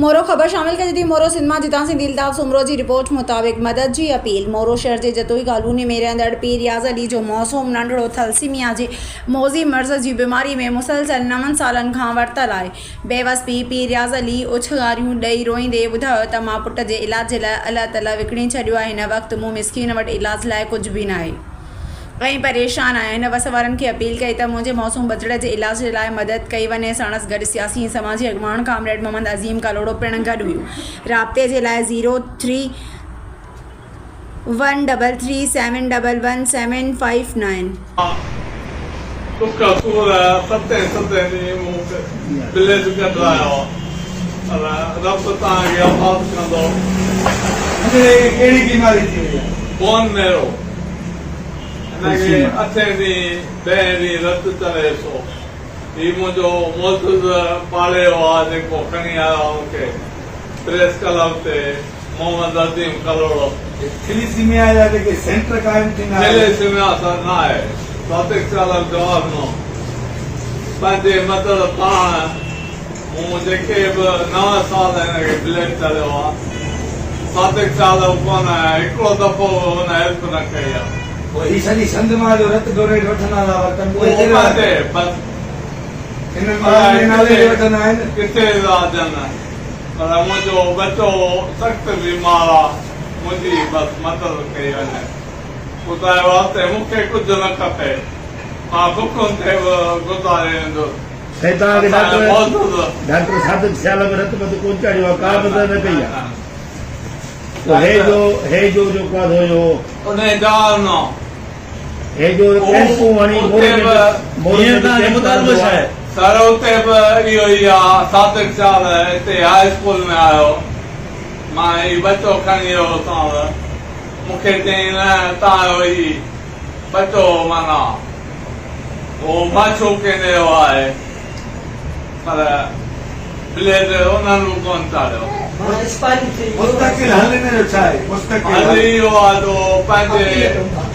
مورو، خبر شامل ڪجي ٿي مورو سنڌ مان جتان سنڌي الطاف سومرو جي رپورٽ مطابق مدد جي اپيل مورو شهر جي جتوئي ڪالوني ۾ رهندڙ پير رياض علي جو معصوم ننڍڙو ٿلسيميا جي موذي مرض جي بيماري ۾ مسلسل نون سالن کان ورتل آهي بيوس پيء پير رياض علي اڇگاريون ڏئي روئيندي ٻڌايو ته مان پٽ جي علاج جي لاء الله تعالي وڪڻي ڇڏيو آهي هن وقت مون مسڪين وٽ علاج لاء ڪجهه به ناهي. ۽ پريشان آهيان. هن وس وارن کي اپيل ڪئي ته منهنجي معصوم ٻچڙي جي علاج لاء مدد ڪئي وڃي. ساڻس گڏ سياسي ۽ سماجي اڳواڻ ڪامريڊ محمد عظيم ڪلهوڙو پڻ گڏ هيو. رابطي جي لاء zero three one double three seven double one seven five nine. ڏک سور ستين ستين ڏينهن مون بليڊ ڪڍرايو پر رب توهان کي آباد ڪندو. هن کي ڪهڙي بيماري ٿي وئي آهي؟ Bone marrow. هن کي اٺين ڏينهن ڏهين ڏينهن رت چڙهي سو هي منهنجو معزز پاڙيو آ جيڪو کڻي آيو آ مون کي پريس ڪلب تي محمد عظيم ڪلهوڙو. ٿليسيميا جا جيڪي سينٽر قائم ٿيندا آهن. ٿليسيميا سر نه آهي صادق سيال جواب ڏنو پنهنجي مدد پاڻ مون جيڪي به نو سال هن کي بليڊ چڙهيو آ صادق سيال ڪونه هڪڙو دفعو به هن هيلپ نه ڪئي آ. پوء هي سڄي سنڌ مان جو رت ڊونيٽ وٺندا ٿا وتن اهو پنهنجي بس انهن ماڻهن جي نالي تي وٺندا آهن. ڪٿي ٿا اچن پر منهنجو ٻچو سخت بيمار آ منهنجي بس مدد ڪئي وڃي خدا جي واسطي مون کي ڪجهه نه کپي مان بکن تي به گذاري ويندس. سائين توهان کي ڊاڪٽر ڊاڪٽر صادق سيال به رت پت ڪونه چاڙهيو آهي ڪا مدد نه ڪئي آهي پوء هي جو هي جو جيڪو آهي سو اهو هي جو ڪيمپون هڻي موري ۾ موري ۾ ڪيمپ هڻندو آهي. سر اتي به اهو ئي آ صادق سيال هتي هاء اسڪول ۾ آيو مان هي ٻچو کڻي ويو هوسانس مون کي چيائين نه تان جو هي ٻچو معنيٰ هو ماڇو ڪنهن جو آهي پر بليڊ انهن به ڪونه چاڙهيو. مستقل حل ان جو ڇا آهي؟ مستقل حل اهو آهي ته پنهنجي.